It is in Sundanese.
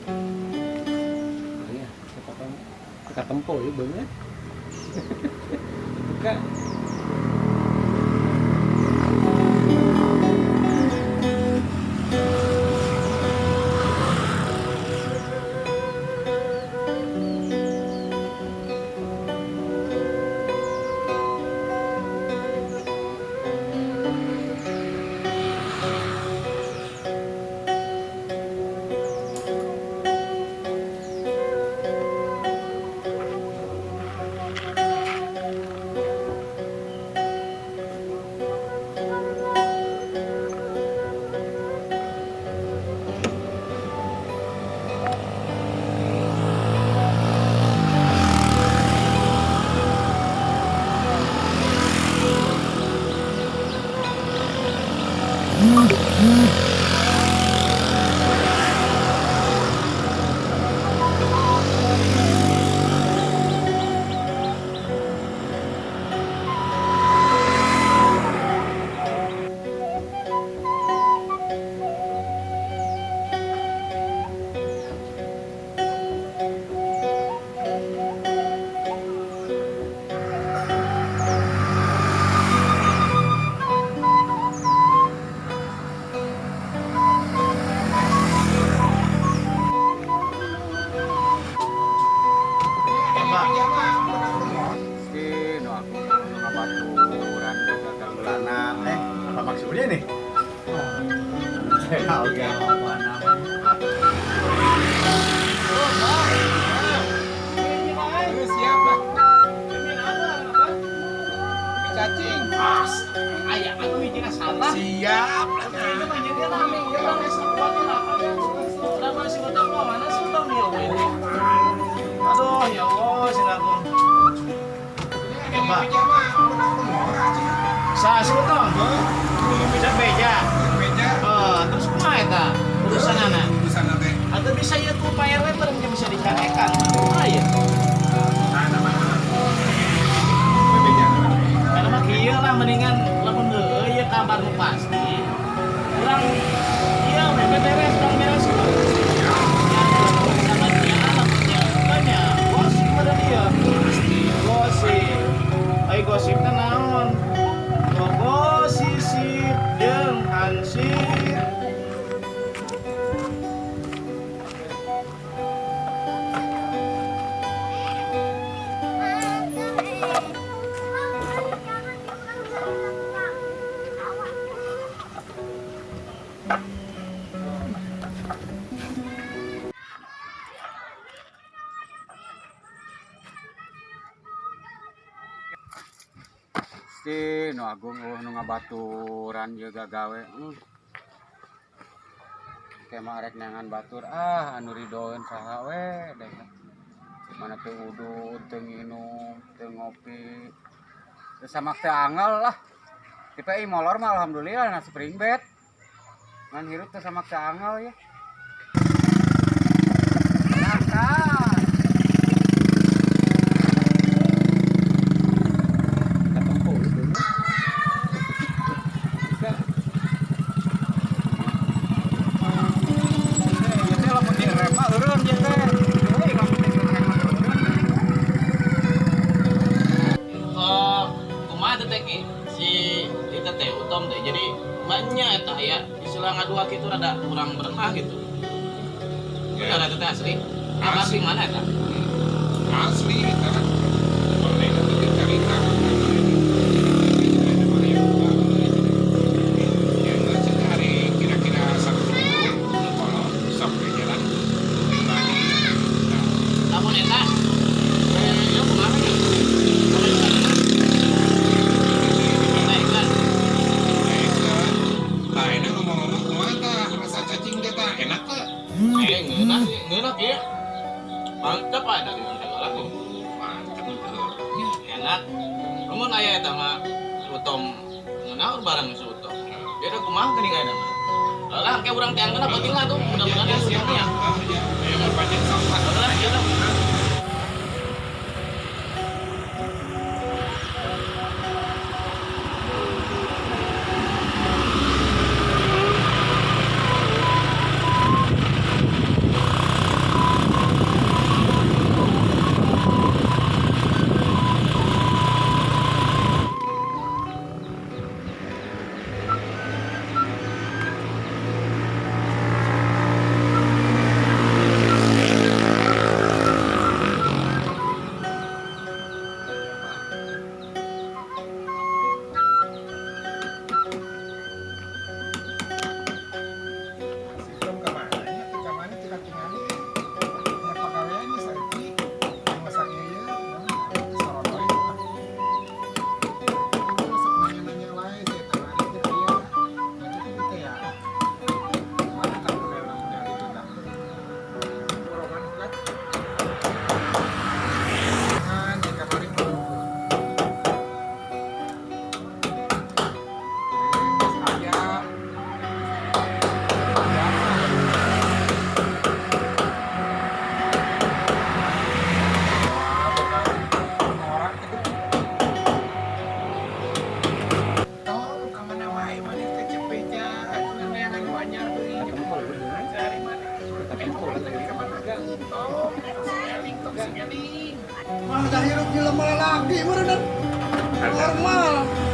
Iya, siapa kamu? Katempo ya banget. Buka. Si nu aku nu ngabaturan gagal belana. Eh, apa maksudnya nih? Oke, apa namanya? Siap lah. Cacing. Aya atuh hijina salah. Siap lah. Ini mah jadi rame ya rame semua kenapa ya? Lama si utang mau mana si utang nih ini. Aduh ya Allah si aku. Pak. Sa si utang. Bisa beja. Beja. Oh, terus kumaha eta? Urusan anak. Urusan teh. Atau bisa ya tuh Pak RW bareng bisa dicarekan. Ah ya. Nah, nama. Beja. Karena mah kieu lah mendingan lamun heueuh ieu kabar nu pasti. Urang ieu we beres urang beres gitu. Ya, sama dia lamunnya banyak gosip pada dia. Gosip. Ai gosip teh naon? Gosip jeung hansip. Si nu agung eueuh nu ngabaturan juga gawe. Kema rek neangan batur ah anu ridoeun saha we deh. Mana teu udud, teu nginum, teu ngopi. Teu samak teu angel lah. Tipe i molor mah alhamdulillah na spring bed. Ngan hirup teu samak teu angel ya. Berangkat. Katempo ya banget. Buka. Ieu teh lamun direm mah eureun ieu teh. Euy, lamun direm mah eureun. Oh, kumaha teh teh Ki? Si itu teh utom teh. Jadi banyak eta ya istilah ngadua kitu rada kurang berenah gitu. Benar eta teh asli. Kabar di mana eta? Asli kita kan mereka itu cerita hari kira-kira 1 minggu kalau sampai jalan pribadi. Lamun eta ieu kumaha nya? Naikkan. Nah, ini ngomong-ngomong kumaha tah rasa cacing teh tah enak teh? Eh, ngeunah sih, ngeunah kieu. Mantep ada di segala tuh. Mantep tuh. Enak. Lamun aya eta mah utom ngeunah barang si utom. Jadi kumaha geuning aya mah. Lah, engke urang teh ngeunah penting lah tuh, mudah-mudahan ya utomnya. Ya, ayo berpanjang sama. Lah, ieu lah. Mah dah hirup jelema lagi meureun. Normal.